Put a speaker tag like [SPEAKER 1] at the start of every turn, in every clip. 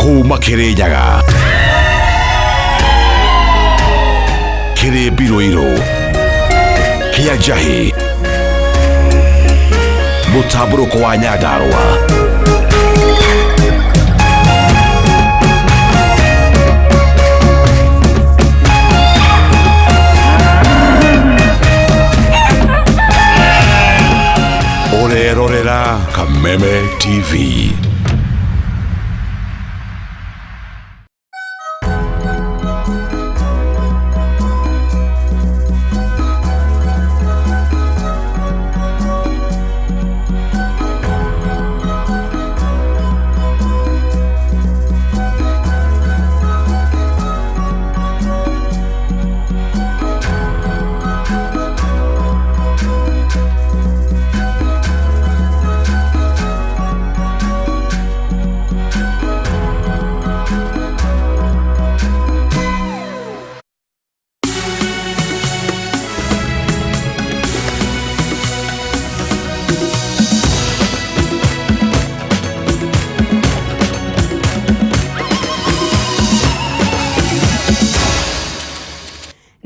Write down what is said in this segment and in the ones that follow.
[SPEAKER 1] Kuma Kirinyaga, Kĩrĩmbirũirũ, Kĩa Njahĩ, Mũtambũrũko wa Nyandarũa. Ũrerorera Kameme TV.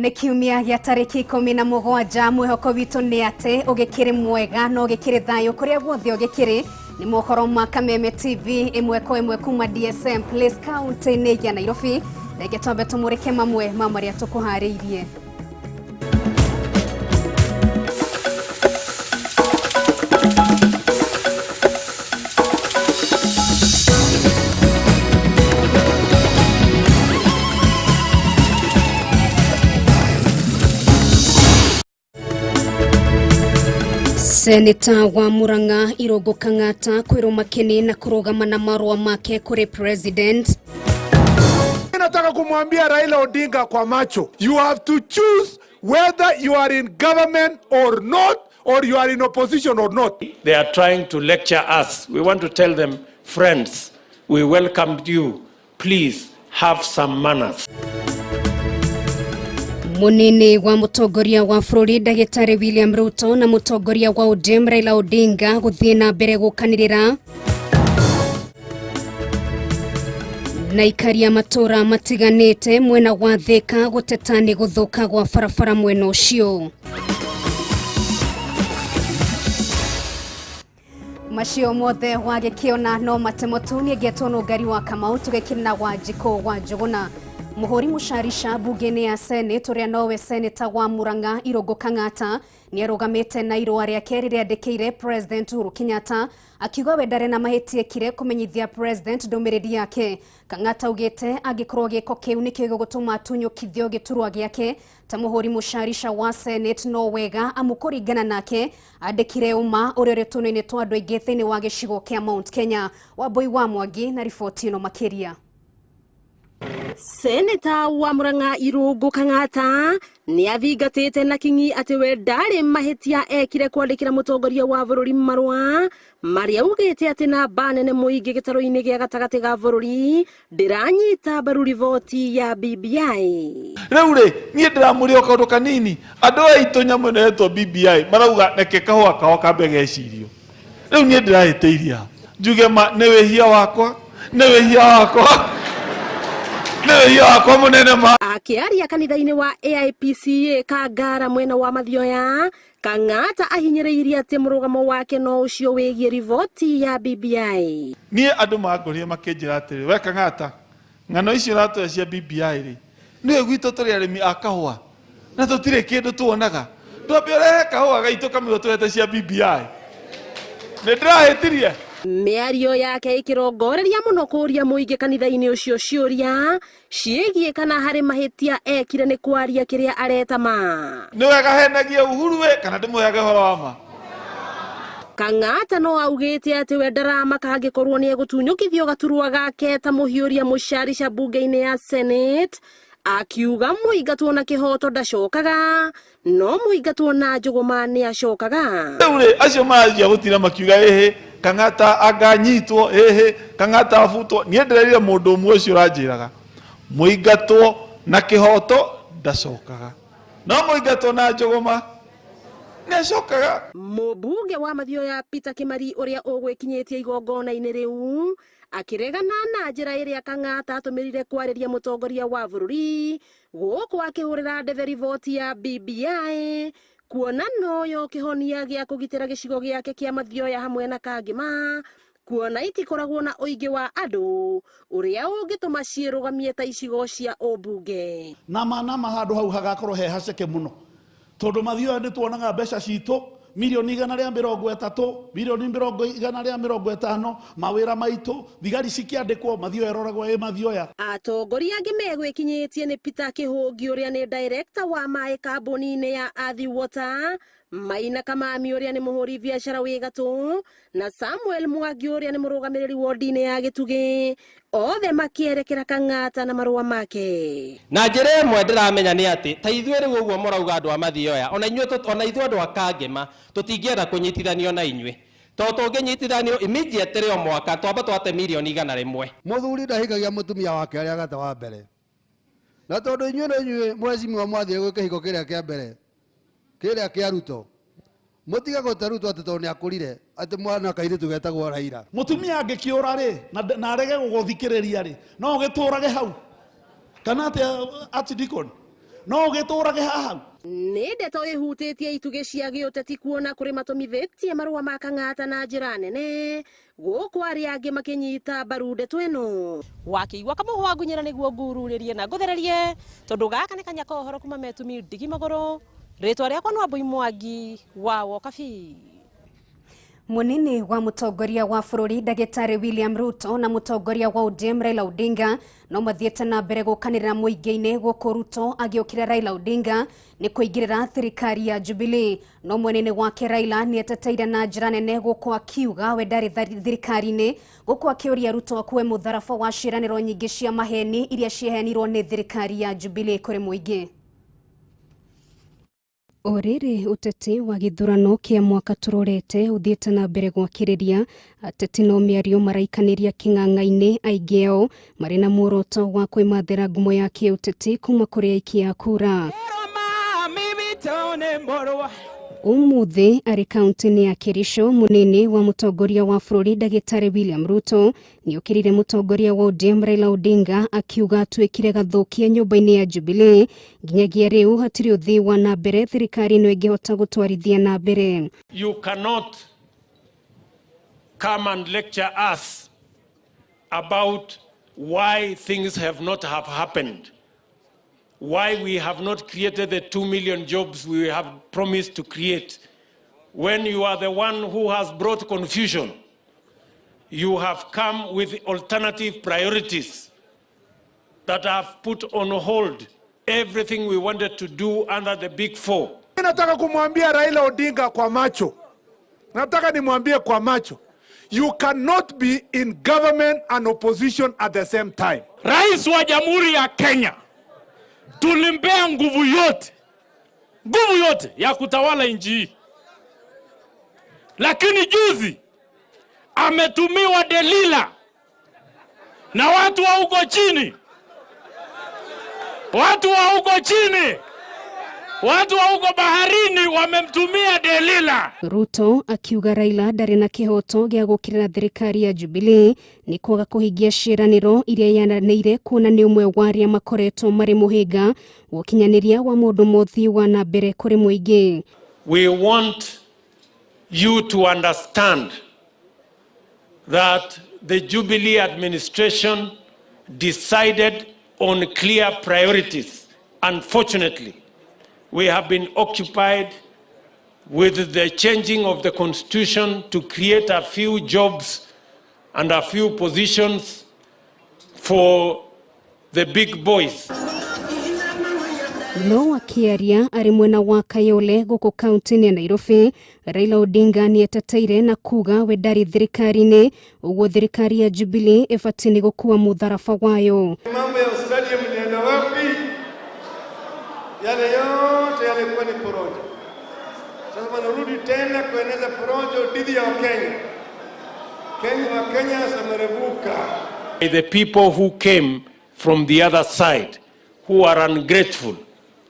[SPEAKER 2] Nĩ kiumia gĩa tarĩki 17. Mwĩhoko witũ nĩ atĩ ũgĩkĩrĩ mwega na ũgĩkĩrĩ thayũ kũrĩa guothe ũgĩkĩrĩ. Nĩ mohoro ma Kameme TV ĩmwe kwa ĩmwe kuma DSM Place kaunti-inĩ ya Nairobi. Reke twambe tũmũrĩke mamwe ma marĩa tũkũharĩirie. Seneta wa Murang'a Irũngũ Kang'ata kwĩrwo makeni na kũrũgama na marũa make kũrĩ president.
[SPEAKER 3] Nataka kumwambia Raila Odinga kwa macho, you have to choose whether you are in government or not, or you are in opposition or not.
[SPEAKER 4] They are trying to lecture us. We want to tell them, friends, we welcomed you. Please have some manners.
[SPEAKER 2] Munini wa mutongoria wa bũrũri ndagĩtarĩ William Ruto na mutongoria wa ODM Raila Odinga gũthiĩ na mbere gũkanĩrĩra na ikaria matũra matiganĩte mwena wa Thika gũteta nĩ gũthũka gwa barabara mwena ũcio. Macio mothe wagĩkĩona no matemo tu. Nĩngetwo Nũngari wa Kamau, tũgĩkĩna wa Njikũ wa Njũgũna. Mũhũri mũcarica mbunge-inĩ ya Senate ũrĩa nowe seneta wa Murang'a Irũngũ Kang'ata nĩ arũgamĩte na irũa rĩake rĩrĩa andĩkĩire President Uhuru Kenyatta, akiuga we ndarĩ na mahĩtia ekire kũmenyithia President ndũmĩrĩri yake. Kang'ata augĩte angĩkorwo gĩko kĩu nĩkĩo gĩgũtũma atunyũkithio gĩturwa gĩake ta mũhũri mũcarica wa Senate no wega, amu kũringana nake andĩkire ũma ũrĩa ũrĩ tũnua-inĩ twa andũ aingĩ thĩinĩ wa gĩcigo kĩa Mount Kenya. Wambui wa Mwangi na riboti ĩno makĩria.
[SPEAKER 5] Seneta wa Murang'a Irũngũ Kang'ata nĩ athingatĩte na kinyi atĩ we ndarĩ mahĩtia ekire kwandĩkĩra mũtongoria wa bũrũri marũa marĩa augĩte atĩ namba nene mũingĩ gĩtarũ-inĩ gĩa gatagatĩ ga bũrũri ndĩranyita mbaru riboti ya BBI.
[SPEAKER 6] Rĩu rĩ, niĩ ndĩramũria o kaũndũ kanini. Andũ aitũ nyamũ ĩno yetwo BBI marauga reke kahũa kao kambe gecirio. Rĩu niĩ ndĩrahĩtĩirie ha? Njuge ma nĩ wĩhia wakwa, nĩ wĩhia wakwa, nĩ wĩhia wakwa mũnene ma.
[SPEAKER 5] Akĩaria kanitha-inĩ wa AIPCA Kangara mwena wa Mathioya, Kang'ata ahinyĩrĩirie atĩ mũrũgamo wake no ũcio wĩgiĩ riboti ya BBI.
[SPEAKER 6] Niĩ andũ mangorire makĩnjĩra atĩrĩ, we Kang'ata, ng'ano icio ũratũhe cia BBI rĩ, nĩwe gwitũ tũrĩ arĩmi a kahũa na tũtirĩ kĩndũ tuonaga, twambe ũrehe kahũa gaitũ kamwe ũtũhete cia BBI. Nĩ ndĩrahĩtirie?
[SPEAKER 5] Mĩario yake ĩkĩrongoreria mũno kũria mũingĩ kanitha-inĩ ũcio ciũria ciĩgiĩ kana harĩ mahĩtia ekire nĩ kwaria kĩrĩa areta ma.
[SPEAKER 6] Nĩ wega henagie Uhuru ĩ kana ndĩmũheage ũhoro wa ma?
[SPEAKER 5] Kang'ata no augĩte atĩ we ndaramaka angĩkorwo nĩ egũtunyũkithio gaturwa gake ta mũhiũria mũcarica mbunge-inĩ ya Senate, akiuga mũingatwo na kĩhoto ndacokaga, no mũingatwo na njũgũma nĩ acokaga.
[SPEAKER 6] Rĩu rĩ, acio maranjia gũtira makiuga ĩhĩ Kang'ata anganyitwo, ĩhĩ Kang'ata abutwo. Niĩ ndĩrerire mũndũ ũmwe ũcio ũranjĩraga mũingatwo na kĩhoto ndacokaga, no mũingatwo na njũgũma Nĩ acokaga.
[SPEAKER 5] Mũmbunge wa Mathioya Peter Kimari ũrĩa ũgwĩkinyĩtie igongona-inĩ rĩu akĩregana na njĩra ĩrĩa Kang'ata atũmĩrire kwarĩria mũtongoria wa bũrũri gũkũ akĩhũrĩra ndebe riboti ya BBI kuona noyo kĩhonia gĩa kũgitĩra gĩcigo gĩake kĩa Mathioya hamwe na Kangĩma kuona itikoragwo na ũingĩ wa andũ ũrĩa ũngĩtũma ciĩrũgamie ta icigo cia ũmbunge.
[SPEAKER 7] Nama nama handũ hau hagakorwo he haceke mũno tondũ Mathioya nĩ tuonaga mbeca citũ milioni 130, milioni 150, mawĩra maitũ thigari cikĩandĩkwo Mathioya ĩroragwo ĩ Mathioya.
[SPEAKER 5] Atongoria angĩ megwĩkinyĩtie nĩ Peter Kĩhũngi ũrĩa nĩ director wa maĩ kambuni-inĩ ya Athi Water, Maina Kamami ũrĩa nĩ mũhũri biacara wĩ gatũ na Samuel Mwangi ũrĩa nĩ mũrũgamĩrĩri wodi-inĩ ya Gĩtugĩ, othe makĩerekera Kang'ata na marũa make.
[SPEAKER 8] Na njĩra ĩmwe ndĩramenya nĩ atĩ ta ithuĩ rĩu ũguo mũrauga andũ a Mathioya, ona inyuĩ ona ithuĩ andũ a Kangĩma tũtingĩenda kũnyitithanio na inyuĩ tondũ tũngĩnyitithanio immediately o mwaka twamba twate milioni 100.
[SPEAKER 9] Mũthuri ndahingagia mũtumia wake arĩa agata wa mbere, na tondũ inyuĩ no inyuĩ mwecimiwa mwathire gwĩ kĩhiko kĩrĩa kĩa mbere kĩrĩa kĩa Ruto, mũtige gũte Ruto atĩ tondũ nĩakũrire atĩ mwana kairĩtu getagwo Raila.
[SPEAKER 7] Mũtumia angĩkĩũra rĩ na arege gũgũthikĩrĩria rĩ, no ũgĩtũrage hau kana atĩa Archdeacon, no ũgĩtũrage haha hau.
[SPEAKER 5] Nĩ ndeto ĩhutĩtie itugĩ cia gĩũteti kuona kũrĩ matũmithĩtie marũa ma Kang'ata na njĩra nene gũkũ arĩa angĩ makĩnyita mbaru ndeto ĩno. Wakĩigua kamũhwa ngunyĩra nĩguo ngururĩrie na ngũthererie tondũ gaka nĩ kanya ka ũhoro kuma metumi ndigi magũrũ. Rĩtwa rĩakwa nĩ Wambui Mwangi wa Wokabi.
[SPEAKER 2] Munini wa mutongoria wa bũrũri Ndagĩtarĩ William Ruto na mutongoria wa ODM Raila Odinga no mathiĩte na mbere gũkanĩrĩra mũingĩ-inĩ gũkũ Ruto agĩũkĩra Raila Odinga nĩ kũingĩrĩra thirikari ya Jubilee. No mwena-inĩ wake Raila nĩeteteire na njĩra nene gũkũ akiuga we ndarĩ thirikari-inĩ, gũkũ akĩũria Ruto akue mũtharaba wa ciĩranĩro nyingĩ cia maheni iria cieheanirwo nĩ thirikari ya Jubilee kũrĩ mũingĩ. O rĩrĩ ũteti wa gĩthurano kĩa mwaka tũrorete ũthiĩte na mbere gwakĩrĩria, ateti no mĩario maraikanĩria kĩng'ang'a-inĩ, aingĩ ao marĩ na muoroto wa kwĩmathĩra ngumo ya kĩũteti kuma kũrĩ aikia a kura. Ũmũthĩ arĩ kaunti-inĩ ya Kericho, mũnini wa mũtongoria wa bũrũri Ndagĩtarĩ William Ruto nĩokĩrĩire mũtongoria wa ODM Raila Odinga akiuga atuĩkire gathũkia nyũmba-inĩ ya Jubilee nginyagia rĩu hatirĩ ũthii wa na mbere thirikari ĩno ĩngĩhota gũtwarithia na mbere.
[SPEAKER 4] You cannot come and lecture us about why things have not have happened, why we have not created the 2 million jobs we have promised to create, when you are the one who has brought confusion. You have come with alternative priorities that have put on hold everything we wanted to do under the Big Four.
[SPEAKER 3] Nataka kumwambia Raila Odinga kwa macho, nataka nimwambie kwa macho, you cannot be in government and opposition at the same time.
[SPEAKER 10] Rais wa Jamhuri ya Kenya tulimpea nguvu yote ya kutawala nchi hii, lakini juzi ametumiwa Delila na watu wa huko chini, watu wa huko chini, watu wa huko baharini wamemtumia Delila.
[SPEAKER 2] Ruto akiuga Raila ndarĩ na kĩhoto gĩa gũkĩrĩra thirikari ya Jubilee nĩ kwaga kũhingia ciĩranĩro iria yeranĩire, kuona nĩ ũmwe wa arĩa makoretwo marĩ mũhĩnga wa ũkinyanĩria wa maũndũ ma ũthii wa na mbere kũrĩ mũingĩ.
[SPEAKER 4] We want you to understand that the Jubilee administration decided on clear priorities. Unfortunately, we have been occupied with the changing of the constitution to create a few jobs and a few positions for the big boys.
[SPEAKER 2] No akĩaria arĩ mwena wa Kayole gũkũ kaunti-inĩ ya Nairobi, Raila Odinga nĩeteteire na kuga we ndarĩ thirikari-inĩ, ũguo thirikari ya Jubilee ĩbatiĩ nĩ gũkua mũtharaba wayo.
[SPEAKER 11] Mambo ya stadium mlienda wapi? Yale yote yalikuwa ni porojo. Sasa wanarudi tena kueneza porojo dhidi ya Wakenya. Wakenya wamerevuka.
[SPEAKER 4] The people who came from the other side, who are ungrateful,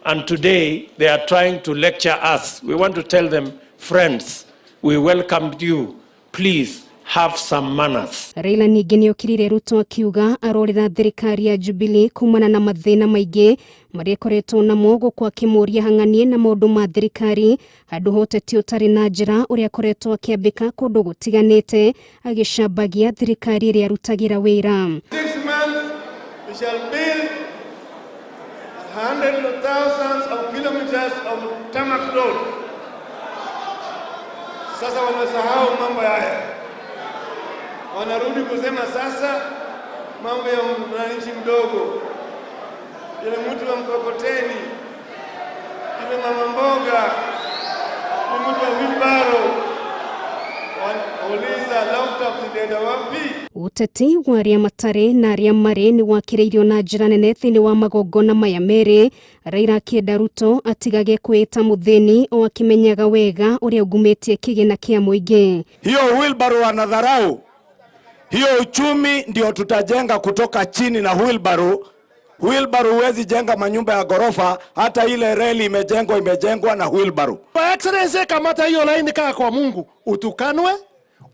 [SPEAKER 4] And today they are trying to lecture us. We want to tell them, friends, we welcomed you. Please have some manners.
[SPEAKER 2] Raila ningĩ nĩokĩrĩire Ruto akiuga arorera thirikari ya Jubilee kumana na mathĩna maingĩ marĩa ĩkoretwo namo gũkũ akĩmũria hang'anie na maũndũ ma thirikari handũ ha ũteti ũtarĩ na njĩra ũrĩa akoretwo akĩambĩka kũndũ gũtiganĩte agĩcambagia thirikari ĩrĩa arutagĩra wĩra.
[SPEAKER 11] 6 months we shall build hundreds of thousands of kilometers of tarmac road. Sasa wamesahau mambo haya, wanarudi kusema sasa mambo ya mwananchi mdogo, yule mtu wa mkokoteni, yule mama mboga, yule mtu wa wheelbarrow. Wanauliza laptop zinaenda wapi?
[SPEAKER 2] Ũteti wa arĩa matarĩ na arĩa marĩ nĩ wakĩrĩirio na njĩra nene thĩinĩ wa magongona maya merĩ, Raila akĩenda Ruto atigage kwĩĩta mũthĩni o akĩmenyaga wega ũrĩa ungumĩtie kĩgĩna kĩa mũingĩ.
[SPEAKER 12] Hiyo wheelbarrow wanadharau. Hiyo uchumi ndio tutajenga kutoka chini na wheelbarrow. Wheelbarrow huwezi jenga manyumba ya gorofa, hata ile reli imejengwa na wheelbarrow.
[SPEAKER 3] Your Excellency, kamata hiyo laini, kaa kwa Mungu, utukanwe,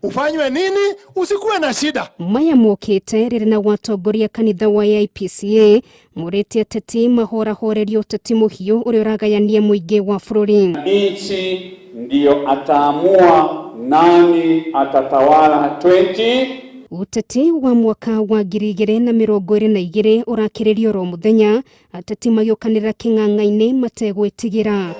[SPEAKER 3] ufanywe nini, usikuwe na shida.
[SPEAKER 2] Maya mokĩte rĩrĩ na watongoria kanitha wa AIPCA mũrĩtie ateti mahorahorerio ũteti mũhiũ ũrĩa ũragayania mũingĩ wa bũrũri.
[SPEAKER 13] Nchi ndiyo ataamua nani atatawala 20
[SPEAKER 2] Ũteti wa mwaka wa 2022 ũrakĩrĩrio oro mũthenya, ateti magĩũkanĩrĩra kĩng'ang'a-inĩ mategwĩtigĩra.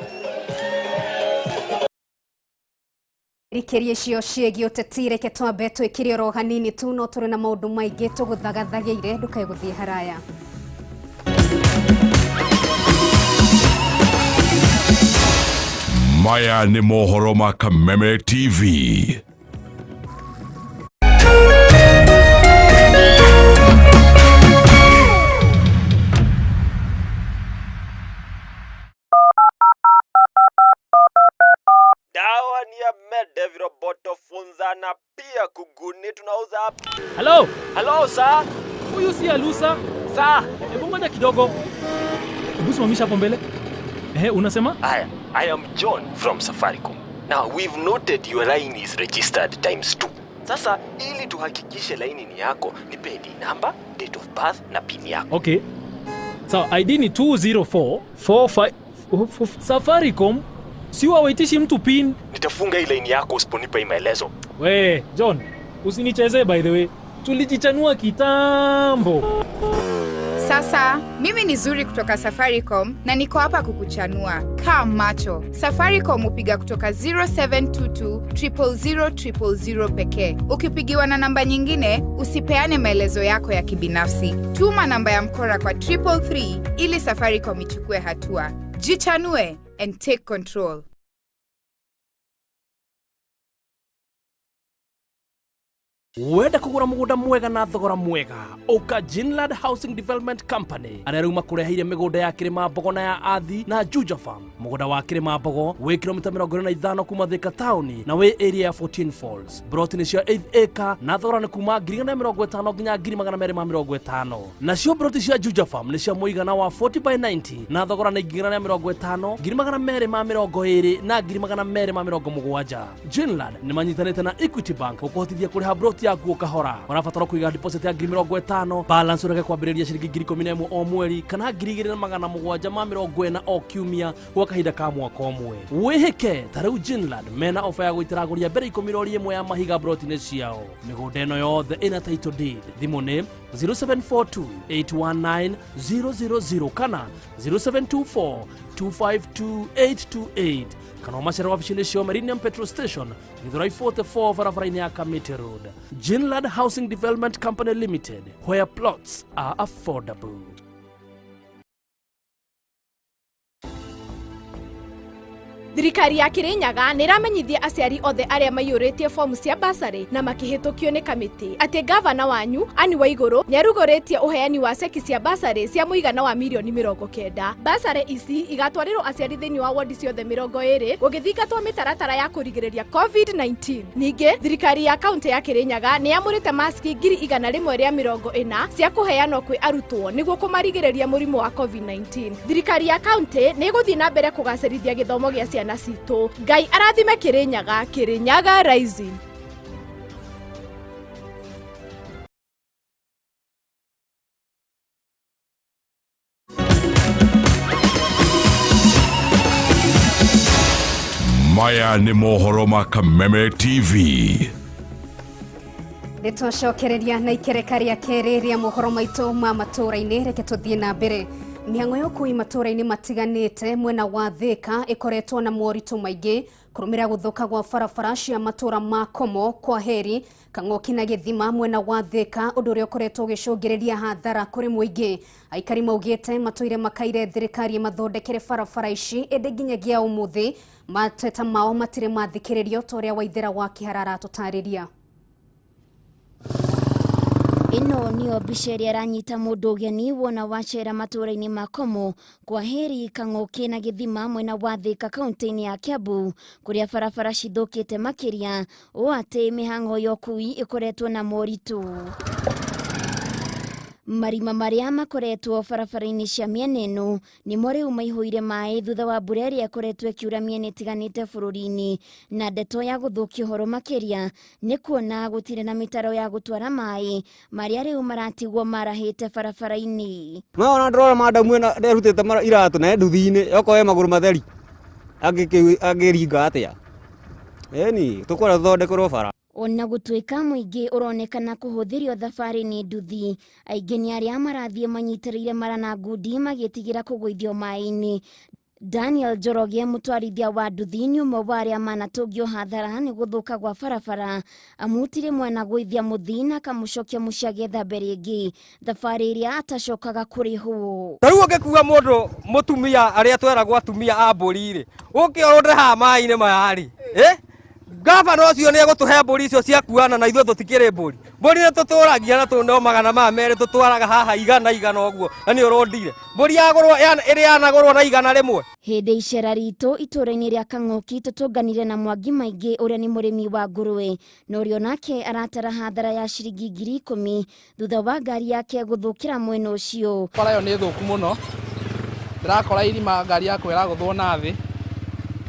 [SPEAKER 2] Rikĩria icio ciĩgiĩ ũteti, reke twambe twĩkire oro hanini tu, no tũrĩ na maũndũ maingĩ tũgũthagathagĩire, ndũkae gũthiĩ haraya.
[SPEAKER 1] Maya nĩ mohoro ma Kameme TV.
[SPEAKER 14] Dawa ni ya mede, viroboto, funza na pia kuguni tunauza hapa.
[SPEAKER 10] Hello.
[SPEAKER 14] Hello sir.
[SPEAKER 10] Huyu si Alusa.
[SPEAKER 14] Sir.
[SPEAKER 10] Hebu ngoja kidogo. Hebu simamisha hapo mbele. Ehe, unasema?
[SPEAKER 14] Haya, I am John from Safaricom. Now we've noted your line is registered times 2. Sasa ili tuhakikishe laini ni yako, nipe ID number, date of birth na PIN yako.
[SPEAKER 10] Okay. So ID ni 204 45 Safaricom. Si wawaitishi mtu PIN.
[SPEAKER 14] Nitafunga hii line yako usiponipa hii maelezo.
[SPEAKER 10] We, John, usinichezee by the way. Tulijichanua kitambo.
[SPEAKER 15] Sasa, mimi ni Zuri kutoka Safaricom na niko hapa kukuchanua. Kaa macho. Safaricom upiga kutoka 0722 000 000 pekee. Ukipigiwa na namba nyingine, usipeane maelezo yako ya kibinafsi. Tuma namba ya mkora kwa 333 ili Safaricom ichukue hatua. Jichanue and take control.
[SPEAKER 16] Wenda kugura mugunda mwega na thogora mwega, uka Jinland Housing Development Company aria riu makureheire migunda ya Kirima Mbogo na ya Athi na Juja Farm. Mugunda wa Kirima Mbogo wi kilomita 25 kuma Thika town na wi area ya 14 Falls. Broti ni cia 8 acre na thogora ni kuma 150 nginya 250. Nacio broti cia Juja Farm ni cia muigana wa 40 by 90 na thogora ni 150 220 na 270. Jinland ni manyitanite na Equity Bank gukuhotithia kuriha broti yaku kahora. Ũrabatara kũiga deposit ya 50,000, balance ũreke kwambĩrĩria ciringi 11,000 o mweri kana 2,740 o kiumia gwa kahinda ka mwaka ũmwe. Wĩhĩke ta rĩu Jinland mena ofa ya gũitĩra agũri a mbere 10 rori ĩmwe ya mahiga broti-inĩ ciao. Mĩgũnda ĩno yothe ĩna title deed. Thimũ nĩ 0742 819 000 kana 0724 252 828 kana ũmacere wabici-inĩ cio Meridian Petrol Station Githurai 44 barabara-inĩ ya Kamiti Road. Jinland Housing Development Company Limited, where plots are affordable.
[SPEAKER 17] Thirikari ya Kirinyaga nĩ ĩramenyithia aciari othe arĩa maiyũrĩtie fomu cia basarĩ na makĩhĩtũkio nĩ kamĩtĩ atĩ gavana wanyu Anne Waigũrũ nĩ arugũrĩtie ũheani wa ceki cia basarĩ cia mũigana wa mirioni 90. Basarĩ ici igatwarĩrwo aciari thĩinĩ wa wodi ciothe 20 gũgĩthingatwo mĩtaratara ya kũrigĩrĩria COVID-19. Ningĩ thirikari ya kaunti ya Kirinyaga nĩ yamũrĩte maski 140,000 cia kũheanwo kwĩ arutwo nĩguo kũmarigĩrĩria mũrimũ wa COVID-19. Thirikari ya kaunti nĩ ĩgũthiĩ na mbere kũgacĩrithia gĩthomo gĩa ciana citũ. Ngai arathime Kirinyaga, Kirinyaga Rising.
[SPEAKER 1] Maya nĩ mohoro ma Kameme TV.
[SPEAKER 2] Nĩtwacokereria na ikereka rĩa kerĩ rĩa mohoro maitũ ma matũũra-inĩ. Reke tũthiĩ na mbere. Mĩhang'o ya ũkui matũũra-inĩ matiganĩte mwena wa Thĩka ĩkoretwo na moritũ maingĩ kũrũmĩrĩra gũthũka gwa barabara cia matũũra ma Komo, Kwaheri, Kang'oki na Gĩthima mwena wa Thĩka, ũndũ ũrĩa ũkoretwo ũgĩcũngĩrĩria hathara kũrĩ mũingĩ. Aikari maugĩte matũire makaire thirikari ĩmathondekere barabara ici, ĩndĩ nginyagia ũmũthĩ mateta mao matirĩ mathikĩrĩrio ta ũrĩa Waithera wa Kĩhara aratũtarĩria.
[SPEAKER 18] Ĩno nĩyo mbica ĩrĩa ĩranyita mũndũ ũgeni wona wacera matũũra-inĩ ma Komo, Kwaheri, Kang'oki na Gĩthima mwena wa Thĩka kaunti-inĩ ya Kiambu, kũrĩa barabara cithũkĩte makĩria ũũ atĩ mĩhang'o ya ũkui ĩkoretwo na moritũ. Marima marĩa makoretwo barabara-inĩ cia mĩena ĩno nĩmo rĩu maihũire maĩ thutha wa mbura ĩrĩa ĩkoretwo ĩkiura mĩena ĩtiganĩte bũrũri-inĩ, na ndeto ya gũthũkia ũhoro makĩria nĩ kuona gũtirĩ na mĩtaro ya gũtwara maĩ marĩa rĩu maratigwo marahĩte barabara-inĩ.
[SPEAKER 19] Ona ndĩrona madamu ĩno nderutĩte iratũ na nduthi-inĩ yokorwo ĩ magũrũ matheri angĩringa atĩa? Ĩni tũkwenda tũthondekerwo bara.
[SPEAKER 18] Ona gũtuĩka mũingĩ ũronekana kũhũthĩrio thabarĩ nĩ nduthi, aingĩ nĩ arĩa marathiĩ manyitĩrĩire mara na ngundi magĩtigĩra kũgũithio maĩ-inĩ. Daniel Njoroge mũtwarithia wa nduthi nĩ ũmwe wa arĩa manatũngio hathara nĩ gũthũka gwa barabara, amutirĩ mwana gũithia mũthii na akamũcokia mũciĩ agetha mbere ĩngĩ, thabarĩ ĩrĩa atacokaga kũrĩhwo.
[SPEAKER 20] Ta rĩu ũngĩkua mũndũ mũtumia arĩa tweragwo atumia a mbũri rĩ, ũke ũrũnde haha maĩ-inĩ maya rĩ, gavana ũcio nĩ egũtũhe mbũri icio cia kuana na ithuĩ tũtikĩrĩ mbũri. Mbũri nĩ tũtũragia na tũneo 200 tũtwaraga haha 100 ũguo na nĩ ũrondire. Mbũri yagũrwo ĩrĩa yanagũrwo na 100.
[SPEAKER 18] Hĩndĩ icera ritũ itũũra-inĩ rĩa Kang'oki tũtũnganire na Mwangi Maingĩ ũrĩa nĩ mũrĩmi wa ngũrwe na ũrĩa onake aratara hathara ya ciringi 10,000 thutha wa ngari yake gũthũkĩra mwena ũcio.
[SPEAKER 21] Bara ĩyo nĩ thũku mũno, ndĩrakora irima ngari yakwa ĩragũthwo na thĩ,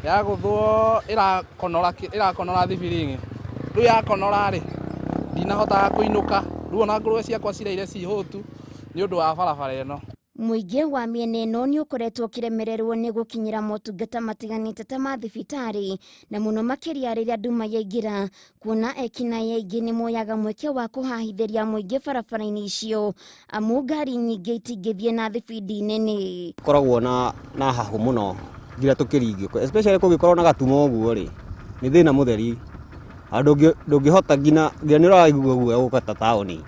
[SPEAKER 21] yagũthwo ĩrakonora thibiringi, rĩu yakonora rĩ ndinahotaga kũinũka, rĩu ona ngũrwe ciakwa ciraire ci hũtu nĩ ũndũ wa barabara ĩno.
[SPEAKER 18] Mũingĩ wa mĩena ĩno nĩ ũkoretwo ũkĩremererwo nĩ gũkinyĩra motungata matiganĩte ta ma thibitarĩ na mũno makĩria rĩrĩa nduma yaingĩra, kuona ekinaĩ aingĩ nĩ moyaga mweke wa kũhahithĩria mũingĩ barabara-inĩ icio amu ngari nyingĩ itingĩthiĩ na thibindi nene.
[SPEAKER 19] Koragwo na hahũ mũno nginya tũkĩringio, especially kũngĩkorwo na gatumo ũguo rĩ, nĩ thĩna mũtheri. Ndũngĩhota nginya nĩ ũraigua guoya gũka ta taũni.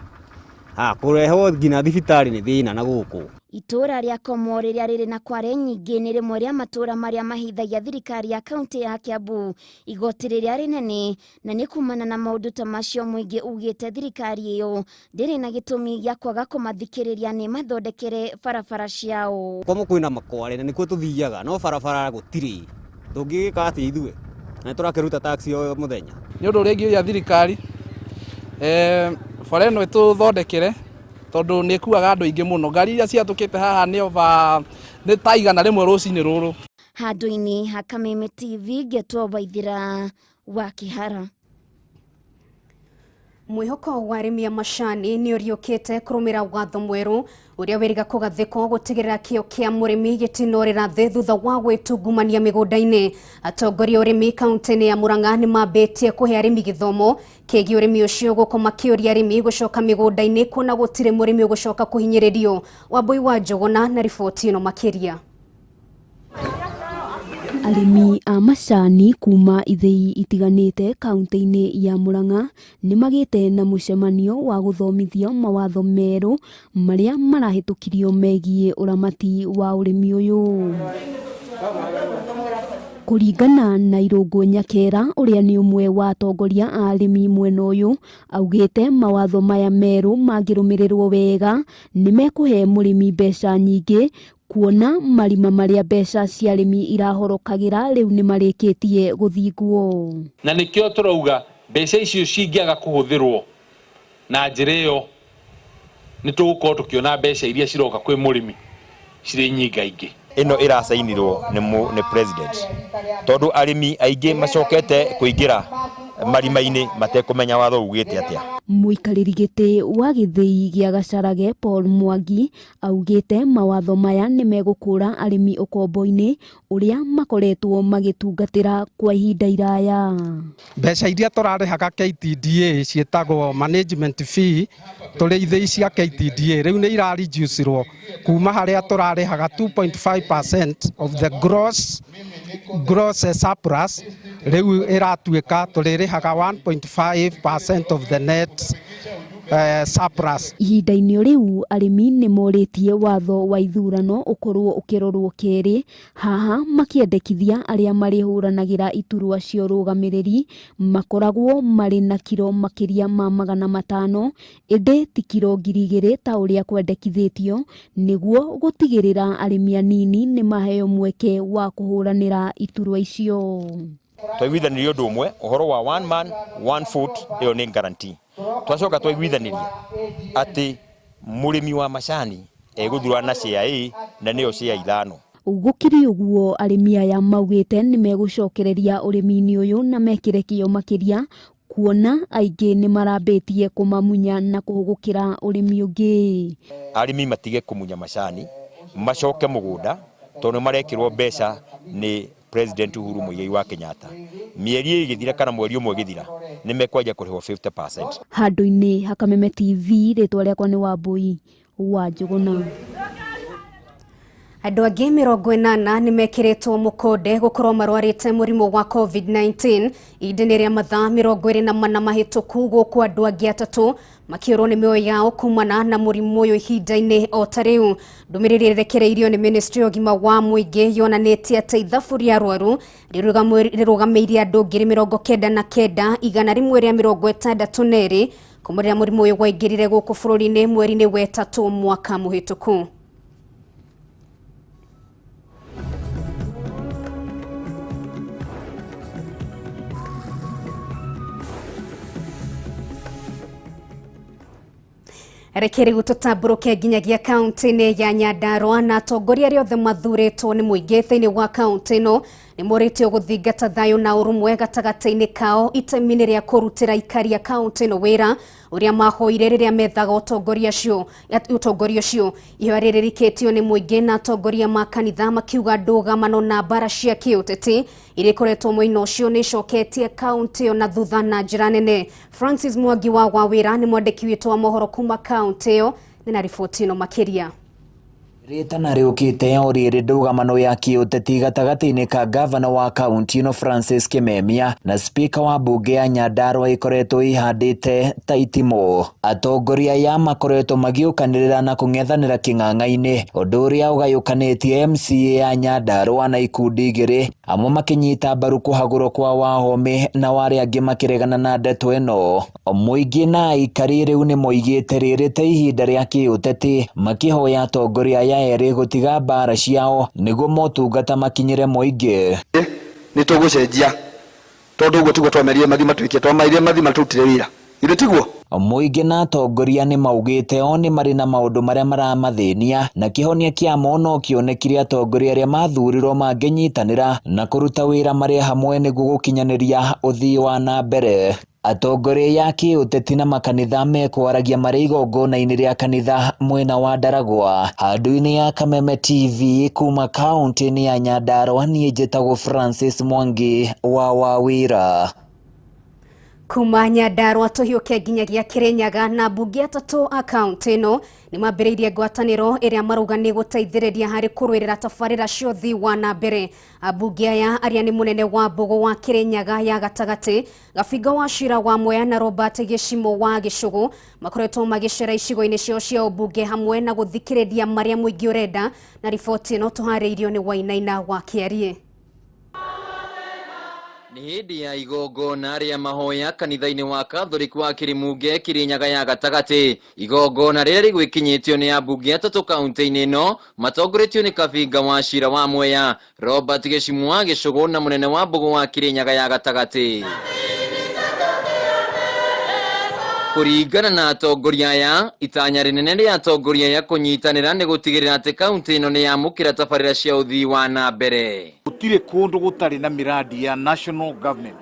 [SPEAKER 19] Kũrehwo nginya thibitarĩ nĩ thĩna na gũkũ.
[SPEAKER 18] Itũũra rĩa Komo rĩrĩa rĩrĩ na kware nyingĩ nĩ rĩmwe rĩa matũũra marĩa mahithagia thirikari ya kaunti ya Kiambu igoti rĩrĩa rĩnene, na nĩ kumana na maũndũ ta macio mũingĩ ugĩte thirikari ĩyo ndĩrĩ na gĩtũmi gĩa kwaga kũmathikĩrĩria nĩ mathondekere barabara ciao.
[SPEAKER 19] Komo kwĩna makware na nĩkuo tũthiaga no barabara gũtirĩ, tũngĩgĩka atĩa ithuĩ na nĩtũrakĩruta taxi o mũthenya.
[SPEAKER 21] Nĩ ũndũ ũrĩa ingĩũria thirikari bara ĩno ĩtũthondekere tondũ nĩ ĩkuaga andũ aingĩ mũno, ngari iria ciatũkĩte haha nĩ over nĩ ta 100 rũcinĩ rũrũ.
[SPEAKER 18] Handũ-inĩ ha Kameme TV ngetwo Waithera wa Kĩhara.
[SPEAKER 2] Mwĩhoko wa arĩmi a macani nĩ ũriũkĩte kũrũmĩra watho mwerũ ũrĩa wĩrĩga kũgathĩkwo gũtigĩrĩra kĩo kĩa mũrĩmi gĩtinorĩra thĩ thutha wa gwĩtungumania mĩgũnda-inĩ. Atongoria a ũrĩmi kaunti-inĩ ya Murang'a nĩ mambĩtie kũhe arĩmi gĩthomo kĩgiĩ ũrĩmi ũcio gũkũ makĩũria arĩmi gũcoka mĩgũnda-inĩ kuona gũtirĩ mũrĩmi ũgũcoka kũhinyĩrĩrio. Wambui wa Njũgũna na riboti ĩno makĩria.
[SPEAKER 22] Arĩmi a macani kuma ithĩi itiganĩte kaunti-inĩ ya Murang'a nĩ magĩte na mũcemanio wa gũthomithio mawatho merũ marĩa marahĩtũkirio megiĩ ũramati wa ũrĩmi ũyũ. Kũringana na Irũngũ Nyakera ũrĩa nĩ ũmwe wa atongoria a arĩmi mwena ũyũ, augĩte mawatho maya merũ mangĩrũmĩrĩrwo wega nĩ mekũhe mũrĩmi mbeca nyingĩ kuona marima marĩa mbeca cia arĩmi irahorokagĩra rĩu nĩ marĩkĩtie gũthingwo.
[SPEAKER 6] Na nĩkĩo tũrauga mbeca icio cingĩaga kũhũthĩrwo na njĩra ĩyo nĩ tũgũkorwo tũkĩona mbeca iria ciroka kwĩ mũrĩmi cirĩ nyingaingĩ.
[SPEAKER 8] Ĩno ĩracainirwo nĩ president tondũ arĩmi aingĩ macokete kũingĩra marima-inĩ matekũmenya watho ugĩte atĩa.
[SPEAKER 22] Mũikarĩri gĩtĩ wa gĩthĩi gĩa Gacarage Paul Mwangi augĩte mawatho maya nĩ megũkũra arĩmi ũkombo-inĩ ũrĩa makoretwo magĩtungatĩra kwa ihinda iraya.
[SPEAKER 23] Mbeca iria tũrarĩhaga KTDA ciĩtagwo management fee tũrĩ ithĩi cia KTDA rĩu nĩ irareducirwo kuma harĩa tũrarĩhaga 2.5% of the gross surplus rĩu ĩratuĩka tũrĩrĩhaga 1.5% of the net surplus.
[SPEAKER 22] Ihinda-inĩ rĩu arĩmi nĩ morĩtie watho wa ithurano ũkorwo ũkĩrorwo kerĩ, haha makĩendekithia arĩa marĩhũranagĩra iturwa cia ũrũgamĩrĩri makoragwo marĩ na kiro makĩria ma 500 ĩndĩ ti kiro 2000 ta ũrĩa kwendekithĩtio nĩguo gũtigĩrĩra arĩmi anini nĩ maheo mweke wa kũhũranĩra iturwa icio.
[SPEAKER 8] Twaiguithanirie ũndũ ũmwe ũhoro wa one man one vote ĩyo nĩ guarantee. Twacoka twaiguithaniria atĩ mũrĩmi wa macani egũthura na share A na nĩyo share 5.
[SPEAKER 22] Gũkĩrĩ ũguo arĩmi aya maugĩte nĩ megũcokereria ũrĩmi-inĩ ũyũ na mekĩre kĩyo makĩria kuona aingĩ nĩ marambĩtie kũmamunya na kũhũgũkĩra ũrĩmi ũngĩ.
[SPEAKER 8] Arĩmi matige kũmunya macani macoke mũgũnda tondũ nĩ marekĩrwo mbeca nĩ President Uhuru Muigai wa Kenyatta. Mĩeri ĩgĩthira kana mweri ũmwe ũgĩthira nĩ mekwanja kũrĩhwo 50%.
[SPEAKER 22] Handũ-inĩ ha Kameme TV rĩtwa rĩakwa nĩ Wambui wa Njũgũna.
[SPEAKER 2] Andũ angĩ 80 nĩ mekĩrĩtwo mũkonde gũkorwo marwarĩte mũrimũ wa COVID-19 ihinda-inĩ rĩa mathaa 24 mahĩtũku gũkũ andũ angĩ 3 makĩũrwo nĩ mĩoyo yao kumana na mũrimũ ũyũ ihinda-inĩ o ta rĩu. Ndũmĩrĩri ĩrekereirio nĩ Ministry ya ũgima wa mũingĩ yonanĩtie atĩ ithabu rĩa arwaru rĩrũgamĩire andũ 99,162 kuma rĩrĩa mũrimũ ũyũ waingĩrire gũkũ bũrũri-inĩ mweri-inĩ wa 3 mwaka mũhĩtũku. Reke rĩu tũtambũrũke nginyagia kaunti-inĩ ya Nyandarua na atongoria arĩa othe mathurĩtwo nĩ mũingĩ thĩinĩ wa kaunti ĩno nĩ morĩtio gũthingata thayũ na ũrũmwe gatagatĩ-inĩ kao itemi-inĩ rĩa kũrutĩra aikari a kaunti ĩno wĩra ũrĩa mahoire rĩrĩa methaga ũtongoria ũcio. Ihoya rĩrĩ rĩrĩkĩtio nĩ mũingĩ na atongoria ma kanitha makiuga ndũgamano na mbara cia kĩũteti iria ikoretwo mwena ũcio nĩ icoketie kaunti ĩyo na thutha na njĩra nene. Francis Mwangi wa Wawĩra nĩ mwandĩki witũ wa mohoro kuma kaunti ĩyo na riboti ĩno makĩria.
[SPEAKER 24] Rĩtana rĩũkĩte o rĩrĩ ndũgamano ya kĩũteti gatagatĩ-inĩ ka gavana wa kaunti ĩno Francis Kimemia na spika wa mbunge ya Nyandarua ĩkoretwo ĩhandĩte ta itimũ. Atongoria aya makoretwo magĩũkanĩrĩra na kũng'ethanĩra kĩng'ang'a-inĩ ũndũ ũrĩa ũgayũkanĩtie MCA ya Nyandarua na ikundi igĩrĩ, amwe makĩnyita mbaru kũhagũrwo kwa Wahome na arĩa angĩ makĩregana na ndeto ĩno. Mũingĩ na aikari rĩu nĩmoigĩte rĩrĩ ta ihinda rĩa kĩũteti makĩhoya atongoria aya erĩ gũtiga mbara ciao nĩguo motungata makinyĩre mũingĩ.
[SPEAKER 25] Nĩ tũgũcenjia tondũ ũguo tiguo twamerire mathi matuĩke, twamerire mathi matũrutĩre wĩra, ithuĩ tiguo.
[SPEAKER 24] Mũingĩ na atongoria nĩ maugĩte o nĩ marĩ na maũndũ marĩa maramathĩnia na kĩhonia kĩamo no kĩonekire atongoria arĩa mathurirwo mangĩnyitanĩra na kũruta wĩra marĩ hamwe nĩguo gũkinyanĩria ũthii wa na mbere. Atongoria ya kĩũteti na makanitha mekwaragia marĩ igongona-inĩ rĩa kanitha mwena wa Ndaragwa. Handũ-inĩ ya Kameme TV kuma kaunti-inĩ ya Nyandarua, niĩ njĩtagwo Francis Mwangi wa Wawĩra.
[SPEAKER 2] Kuma Nyandarua tũhiũke nginyagia Kirinyaga na mbunge 3 a kaunti ĩno nĩ mambĩrĩirie ngwatanĩro ĩrĩa marauga nĩ gũteithĩrĩria harĩ kũrũĩrĩra tabarĩra cia ũthii wa na mbere. Ambunge aya arĩa nĩ mũnene wa Mbũgũ wa Kirinyaga ya gatagatĩ, Gabinga wa Cira wa Mwea na Robert Gĩcimo wa Gĩcũgũ makoretwo magĩcera icigo-inĩ ciao cia ũmbunge hamwe na gũthikĩrĩria marĩa mũingĩ ũrenda, na riboti ĩno tũharĩirio nĩ Wainaina wa Kĩarie.
[SPEAKER 4] Nĩ hĩndĩ ya igongona rĩa mahoya kanitha-inĩ wa Catholic wa Kĩrĩmunge Kĩrĩnyaga ya gatagatĩ. Igongona rĩrĩa rĩgwĩkinyĩtio nĩ ambunge atatũ kaunti-inĩ ĩno matongoretio nĩ Kabinga wa Cira wa Mwea, Robert Gĩcimwa Gĩcũgũ na mũnene wa Mbũgũ wa Kĩrĩnyaga ya gatagatĩ. Kũringana na atongoria aya, itanya rĩnene rĩa atongoria aya kũnyitanĩra nĩ gũtigĩrĩra atĩ kaunti ĩno nĩ yamũkĩra tabarĩra cia ũthii wa na mbere.
[SPEAKER 5] Gũtirĩ kũndũ gũtarĩ na miradi ya national government.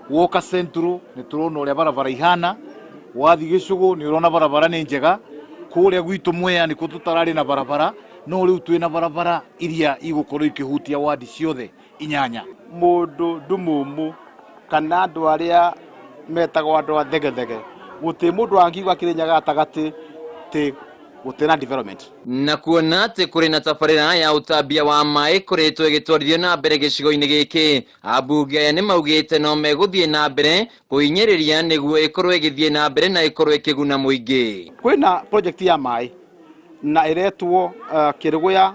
[SPEAKER 5] Woka Central nĩ tũrona ũrĩa barabara ihana, wathiĩ Gĩcũgũ nĩ ũrona barabara nĩ njega, kũrĩa gwitũ Mwea nĩkuo tũtararĩ na barabara, no rĩu twĩna barabara iria igũkorwo ikĩhutia wadi ciothe inyanya.
[SPEAKER 7] Mũndũ ndumumu kana andũ arĩa metagwo andũ a thegethege, gũtirĩ mũndũ angiuga Kĩrĩnyaga gatagatĩ tĩ gũtirĩ na development.
[SPEAKER 4] Na kuona atĩ kũrĩ na tabarĩra ya ũtambia wa maĩ ĩkoretwo ĩgĩtwarithio na mbere gĩcigo-inĩ gĩkĩ, ambunge aya nĩ maugĩte no megũthiĩ na mbere kũhinyĩrĩria nĩguo ĩkorwo ĩgĩthiĩ na mbere na ĩkorwo ĩkĩguna mũingĩ.
[SPEAKER 7] Kwĩna project ya maĩ na ĩretwo Kĩrĩgũya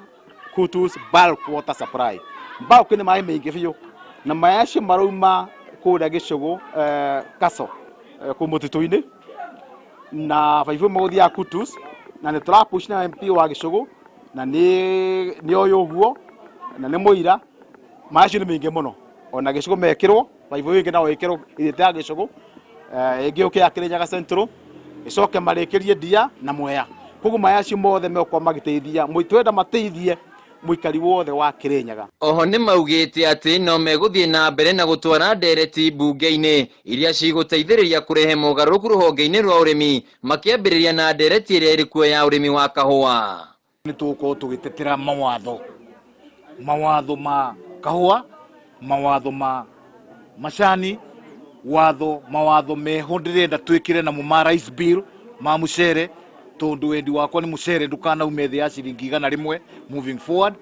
[SPEAKER 7] Kutus bulk water supply. Bulk nĩ maĩ maingĩ biũ na maĩ acio marauma kũrĩa Gĩcũgũ Kaso kũu mũtitũ-inĩ na baibũ ĩmwe gũthiaga Kutus, na nĩ tũrapush na MP wa Gĩcũgũ na nĩ oĩ ũguo na nĩ mũira. Maĩ acio nĩ maingĩ mũno, ona Gĩcũgũ mekĩrwo baibũ ĩngĩ no ĩkĩrwo ĩthiĩte ya Gĩcũgũ, ĩngĩ yũke ya Kĩrĩnyaga Central, ĩcoke marĩkĩrie Ndia na Mwea. Koguo maĩ acio mothe megũkorwo magĩteithia, twenda mateithie mũikari wothe wa Kĩrĩnyaga.
[SPEAKER 4] Oho nĩ maugĩte atĩ no megũthiĩ na mbere na gũtwara ndereti mbunge-inĩ iria cigũteithĩrĩria kũrehe mogarũrũku rũhonge-inĩ rwa ũrĩmi, makĩambĩrĩria na ndereti ĩrĩa ĩrĩ kuo ya ũrĩmi wa kahũa.
[SPEAKER 5] Nĩ tũgũkorwo tũgĩtetera mawatho ma kahũa, mawatho ma macani, mawatho meho ndĩrenda twĩkĩre namo ma rice bill ma mũcere, tondũ wendi wakwa nĩ mũcere ndũkanaume thĩ ya ciringi 100 moving forward.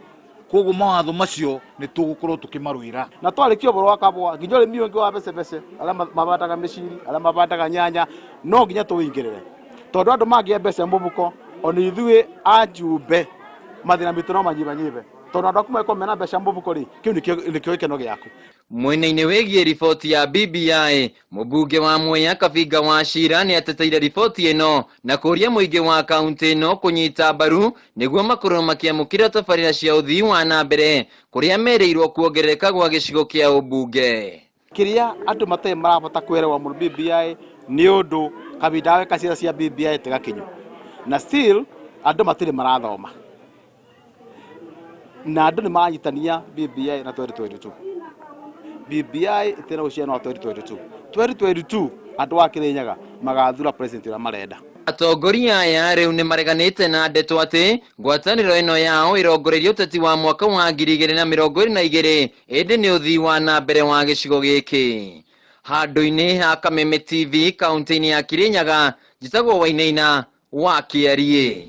[SPEAKER 5] Koguo mawatho macio nĩ tũgũkorwo tũkĩmarũĩra.
[SPEAKER 7] Na twarĩkia ũhoro wa kahũa, nginya ũrĩmi ũyũ ũngĩ wa becebece, arĩa mabandaga mĩciri, arĩa mabandaga nyanya, no nginya tũwĩingĩrĩre, tondũ andũ mangĩa mbeca mũbuko, ona ithuĩ ajumbe mathĩna maitũ no manyibanyibe, tondũ andũ aku mangĩkorwo mena mbeca mũbuko rĩ, kĩu nĩkĩo gĩkeno gĩaku.
[SPEAKER 4] Mwena-inĩ wĩgiĩ riboti ya BBI, mũmbunge wa Mwea Kabinga wa Cira nĩ ateteire riboti ĩno na kũũria mũingĩ wa kaunti ĩno kũnyita mbaru nĩguo makorwo makĩamũkĩra tabarĩra cia ũthii wa na mbere kũrĩa merĩirwo kuongerereka gwa gĩcigo kĩa ũmbunge.
[SPEAKER 7] Kĩrĩa andũ matarĩ marabota kwerewa mũno BBI nĩ ũndũ kabinda gaka ciara cia BBI tigakinyu, na still andũ matirĩ marathoma na andũ nĩ maranyitania BBI na 2022. BBI ĩtĩna uciano wa 2022. 2022 andũ a Kĩrĩnyaga magathura president ũrĩa marenda.
[SPEAKER 4] Atongoria aya rĩu nĩ mareganĩte na ndeto atĩ ngwatanĩro ĩno yao ĩrongoreirie ũteti wa mwaka wa 2022 ĩndĩ nĩ ũthii wa na mbere wa gĩcigo gĩkĩ. Handũ-inĩ ha Kameme TV kaunti-inĩ ya Kĩrĩnyaga, njĩtagwo Wainaina wa Kĩariĩ.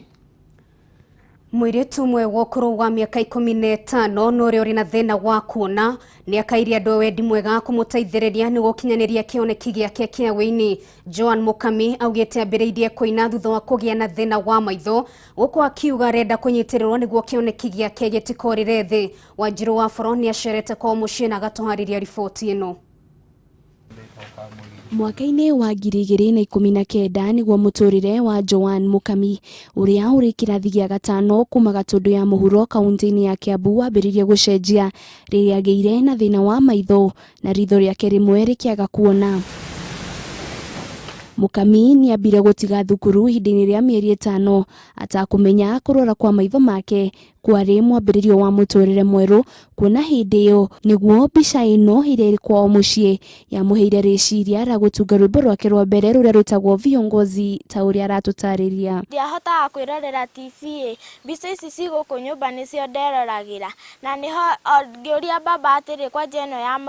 [SPEAKER 2] Mũirĩtu ũmwe wa ũkũrũ wa mĩaka 15 na ũrĩa ũrĩ na thĩna wa kuona nĩ akaire andũ a wendi mwega kũmũteithĩrĩria nĩguo gũkinyanĩria kĩoneki gĩake kĩa wĩini. Joan Mukami augĩte ambĩrĩirie kũina thutha wa kũgĩa na thĩna wa maitho, gũkũ akiuga arenda kũnyitĩrĩrwo nĩguo kĩoneki gĩake gĩtikorĩre thĩ. Wanjirũ wa Boro nĩ acerete kwao mũciĩ na agatũharĩria riboti ĩno.
[SPEAKER 22] Mwaka-inĩ wa 2019 nĩguo mũtũrĩre wa Joan Mukami ũrĩa ũrĩ kĩrathi gĩa gatano kuma Gatũndũ ya mũhuro kaunti-inĩ ya Kiambu wambĩrĩirie gũcenjia rĩrĩa agĩire na thĩna wa maitho na ritho rĩake rĩmwe rĩkĩaga kuona. Mukami nĩambire gũtiga thukuru ihinda-inĩ rĩa mĩeri 5 atakũmenya kũrwara kwa maitho make kwarĩ mwambĩrĩrio wa mũtũrĩre mwerũ, kuona hĩndĩ ĩyo nĩguo mbica ĩno ĩrĩa ĩrĩ kwao mũciĩ yamũheire rĩciria rĩa gũtunga rwĩmbo rwake rwa mbere rũrĩa rwĩtagwo Viongozi ta ũrĩa aratũtarĩria.
[SPEAKER 9] Ndiahotaga kwĩrorera TV, mbica ici ci gũkũ nyũmba nĩcio nderoragĩra, na nĩho ngĩũria baba atĩrĩ, kwanja ĩno ya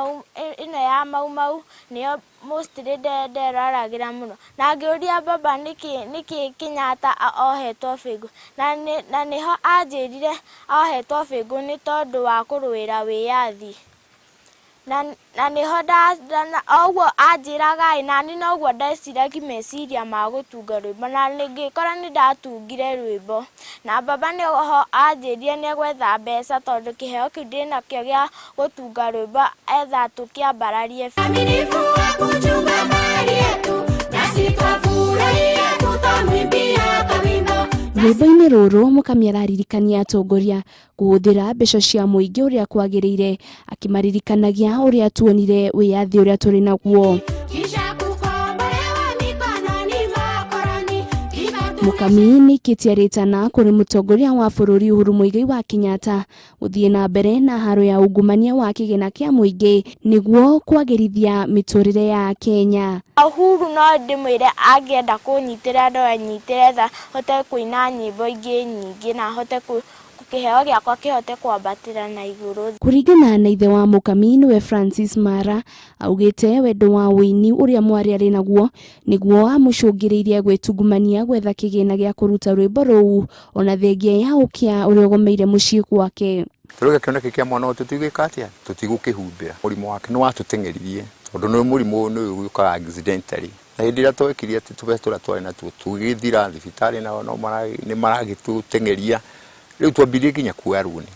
[SPEAKER 9] Mau Mau nĩyo mostly nderoragĩra mũno, na ngĩũria baba nĩkĩ Kenyatta ohetwo bĩngũ, na nĩho anjĩrire ohetwo bĩngũ nĩ tondũ wa kũrũĩra wĩyathi. Na nĩho o ũguo anjĩraga ĩ, nani noguo ndeciragia meciria ma gũtunga rwĩmbo, na ngĩkora nĩ ndatungire rwĩmbo. Na baba nĩho anjĩrire nĩ egwetha mbeca tondũ kĩheo kĩu ndĩnakĩo gĩa gũtunga rwĩmbo etha tũkĩambararie.
[SPEAKER 22] Rwĩmbo-inĩ rũrũ Mũkami araririkania atongoria kũhũthĩra mbeca cia mũingĩ ũrĩa kwagĩrĩire, akĩmaririkanagia ũrĩa tuonire wĩyathi ũrĩa tũrĩ naguo. Mũkami nĩaikĩtie rĩtana kũrĩ mũtongoria wa bũrũri Uhuru Muigai wa Kenyatta gũthiĩ na mbere na haro ya ungumania wa kĩgĩna kĩa mũingĩ nĩguo kwagĩrithia mĩtũrĩre ya Kenya.
[SPEAKER 9] Uhuru no ndĩmwĩre angĩenda kũnyitĩra no anyitĩre tha hote kũina nyĩmbo ingĩ nyingĩ na hote kĩheo gĩakwa kĩhote kwambatĩra na igũrũ.
[SPEAKER 22] Kũringana na ithe wa Mũkami nĩwe Francis Mara, augĩte wendo wa ũini ũrĩa mwarĩ arĩ naguo nĩguo amũcũngĩrĩirie gwĩtungumania gwetha kĩgĩna gĩa kũruta rwĩmbo rũu ona thengia ya ũkĩa ũrĩa ũgomeire mũciĩ gwake.
[SPEAKER 3] Tũrauga kĩoneki kĩa mwana ũyũ tũtigwĩka atĩa, tũtigũkĩhumbĩra. Mũrimũ wake nĩ watũteng'eririe tondũ nĩ mũrimũ nĩ ũyũkaga accidentally. Na hĩndĩ ĩrĩa twekire atĩ tũbeca tũrĩa twarĩ natuo tũgĩthira thibitarĩ nao no nĩ maragĩtũteng'eria. Rĩu twambirie nginya kuoya rũni.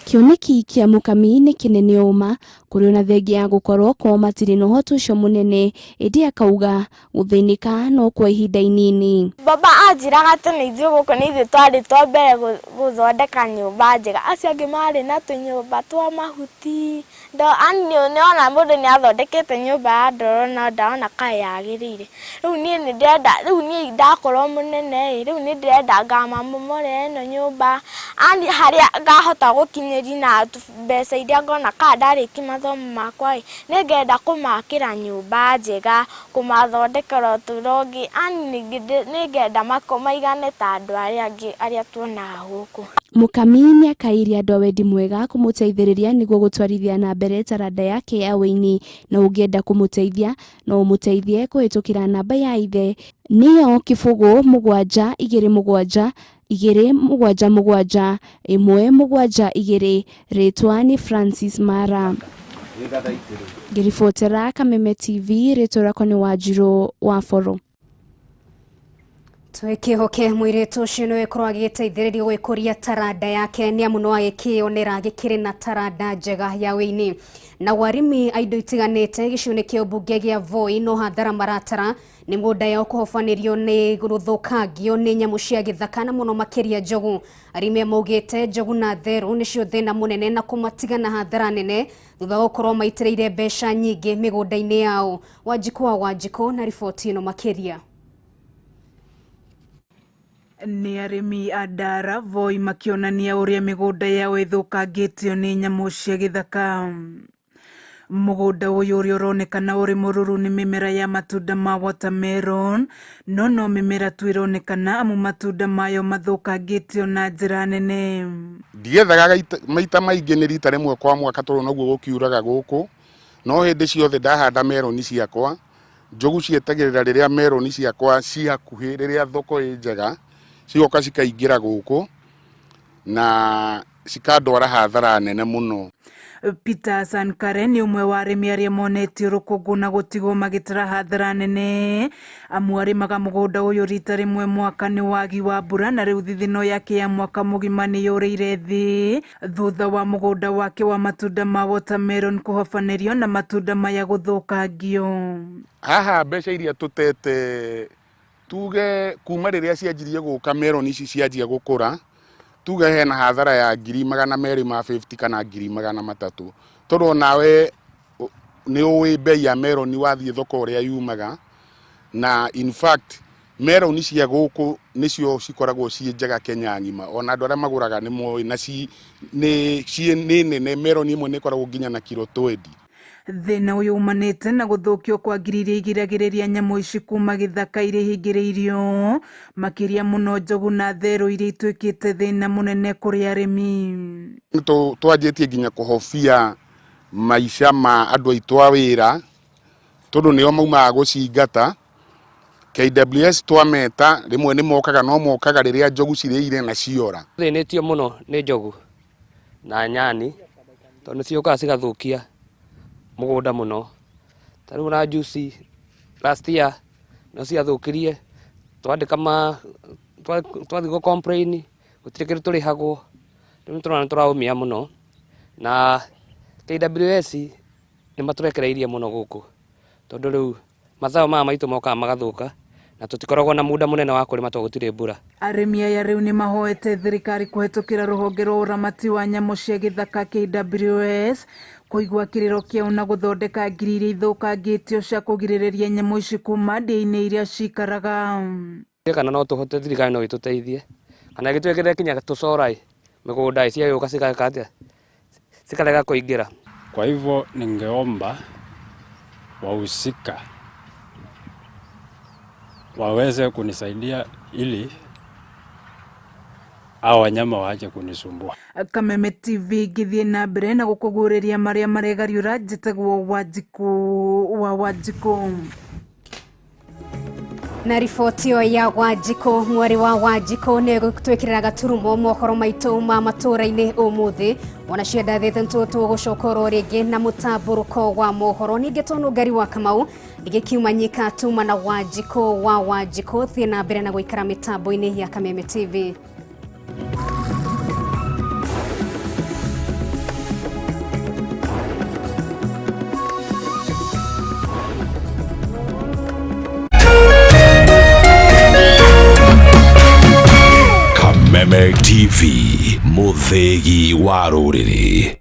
[SPEAKER 22] Kĩoneki kĩa Mũkami nĩ kĩnene ũma kũrĩ ona thengia ya gũkorwo kwao matirĩ na ũhoti ũcio mũnene, ĩndĩ akauga gũthĩnĩka no kwa ihinda inini.
[SPEAKER 9] Baba anjĩraga atĩ nĩ ithuĩ gũkũ nĩ ithuĩ twarĩ twa mbere gũthondeka nyũmba njega, acio angĩ marĩ na tũnyũmba twa mahuti. Nĩona mũndũ nĩ athondekete nyũmba ya ndoro no ndona kaĩ yagĩrĩire. Rĩu niĩ nĩ ndĩrenda, rĩu niĩ ndakorwo mũnene ĩ, rĩu nĩ ndĩrenda ngamamomorera ĩno nyũmba, ani harĩa ngahota gũkinyĩria na mbeca iria ngona kana ndarĩkia mathomo makwa ĩ, nĩngenda kũmakĩra nyũmba njega, kũmathondekera ũtũũro ũngĩ, ani nĩngenda maigane ta andũ arĩa angĩ arĩa tuonaga gũkũ.
[SPEAKER 22] Mũkami nĩakaĩire andũ a wendi mwega kũmũteithĩrĩria nĩguo gũtwarithia na mbere taranda yake ya ũini, na ũngĩenda kũmũteithia no ũmũteithie kũhĩtũkĩra namba ya ithe nĩyo 0 7 2 7 2 7 7 1 7 2. Rĩtwa nĩ Francis Mara. Ngĩribotera Kameme TV, rĩtwa rĩakwa nĩ Wanjirũ wa Boro.
[SPEAKER 2] Twĩkĩhoke mũirĩtu ũcio nĩwe ĩkorwo agĩteithĩrĩrio gwĩkũria taranda yake nĩ amu no agĩkĩonera gĩkĩrĩ na taranda njega ya ũini. Na warĩmi a indo itiganĩte gĩcigo-inĩ kĩa ũmbunge gĩa Voi no hathara maratara nĩ mĩgũnda yao kũhobanĩrio nĩ gũthũkangio nĩ nyamũ cia gĩthaka na mũno makĩria njogu. Arĩmi maugĩte njogu na therũ nĩcio thĩna mũnene na kũmatiga na hathara nene thutha wa gũkorwo maitĩrĩire mbeca nyingĩ mĩgũnda-inĩ yao. Wanjikũ wa Wanjikũ na riboti ĩno makĩria.
[SPEAKER 11] Nĩ arĩmi a Ndara Voi makĩonania ũrĩa mĩgũnda yao ĩthũkangĩtio nĩ nyamũ cia gĩthaka. Mũgũnda ũyũ ũrĩa ũronekana ũrĩ mũruru nĩ mĩmera ya matunda ma watermelon, no no mĩmera tu ĩronekana amu matunda mayo mathũkangĩtio na njĩra nene.
[SPEAKER 12] Ndigethaga maita maingĩ, nĩ rita rĩmwe kwa mwaka tondũ noguo gũkiuraga gũkũ, no hĩndĩ ciothe ndahanda meroni ciakwa, njogu cietagĩrĩra rĩrĩa meroni ciakwa ci hakuhĩ, rĩrĩa thoko ĩ njega, cigoka cikaingĩra gũkũ na cikandwara hathara nene mũno.
[SPEAKER 11] Peter Sankare nĩ ũmwe wa arĩmi arĩa monetio rũkũngũ na gũtigwo magĩtara hathara nene, amu arĩmaga mũgũnda ũyũ rita rĩmwe mwaka nĩ wagi wa mbura, na rĩu thithino yake ya mwaka mũgima nĩ yũrĩire thĩ thutha wa mũgũnda wake wa matunda ma watermelon kũhobanĩrio na matunda maya gũthũkangio.
[SPEAKER 12] Haha mbeca iria tũtete tuge kuma rĩrĩa cianjirie gũka meroni ici cianjia gũkũra, tuge hena hathara ya 250,000 kana 300,000, tondũ onawe nĩ ũĩ bei ya meroni wathiĩ thoko ũrĩa yumaga, na in fact meroni cia gũkũ nĩcio cikoragwo ciĩ njega Kenya ng'ima, ona andũ arĩa magũraga nĩ moĩ, na nĩ nene. Meroni ĩmwe nĩ ĩkoragwo nginya na kiro 20.
[SPEAKER 11] Thĩna ũyũ umanĩte na gũthũkio kwa ngiri iria igiragĩrĩria nyamũ ici kuma gĩthaka iria ihingĩrĩirio, makĩria mũno njogu na therũ iria ituĩkĩte thĩna mũnene kũrĩ arĩmi.
[SPEAKER 12] Twanjĩtie nginya kũhobia maica ma andũ aitũ a wĩra, tondũ nĩo maumaga gũcingata. KWS twameta rĩmwe nĩ mokaga, no mokaga rĩrĩa njogu cirĩire na ciora.
[SPEAKER 13] Thĩnĩtio mũno nĩ njogu na nyani.
[SPEAKER 10] Tondũ nĩ ciũkaga cigathũkia mũgũnda mũno. Ta rĩu ona juice last year no ciathũkirie, twandĩka ma twathiĩ gũ complain gũtirĩ kĩndũ tũrĩhagwo. Rĩu nĩ tũrona nĩ tũraũmia mũno na KWS nĩ matũrekereirie mũno gũkũ tondũ rĩu mazao maya maitũ mokaga magathũka na tũtikoragwo na muda mũnene wa kũrĩma tondũ gũtirĩ mbura.
[SPEAKER 11] Arĩmi aya rĩu nĩ mahoete thirikari kũhetũkĩra rũhonge rwa ũramati wa nyamũ cia gĩthaka KWS kũigua kĩrĩro kĩao na gũthondeka ngiri iria ithũkangĩtio cia kũgirĩrĩria nyamũ ici kuma ndĩa-inĩ iria cikaraga.
[SPEAKER 10] Kana no tũhote thirikari no ĩtũteithie kana ĩgĩtwĩkĩre kinya tũcora mĩgũnda ciagĩũka cigeka atĩa cikarega kũingĩra.
[SPEAKER 13] Kwa hivyo ningeomba wahusika waweze kunisaidia ili hao wanyama waache kunisumbua.
[SPEAKER 11] Kameme TV ngĩthiĩ na mbere na gũkũguũrĩria marĩa maregariũra njĩtagwo Wanjikũ wa Wanjikũ.
[SPEAKER 2] Na riboti ĩyo ya Wanjikũ mwarĩ wa Wanjikũ nĩ gũtwĩkĩrĩra gaturumo mohoro maitũ ma matũra-inĩ ũmũthĩ. Ona ciendathĩte tũgũcoka oro rĩngĩ na mũtambũrũko wa mohoro. Ningĩ tondũ ngari wa Kamau ndĩgĩkiuma nyika tuma na Wanjikũ wa Wanjikũ. Thiĩ na mbere na gũikara mĩtambo-inĩ ya Kameme TV.
[SPEAKER 1] Kameme TV, mũthĩgi wa rũrĩrĩ.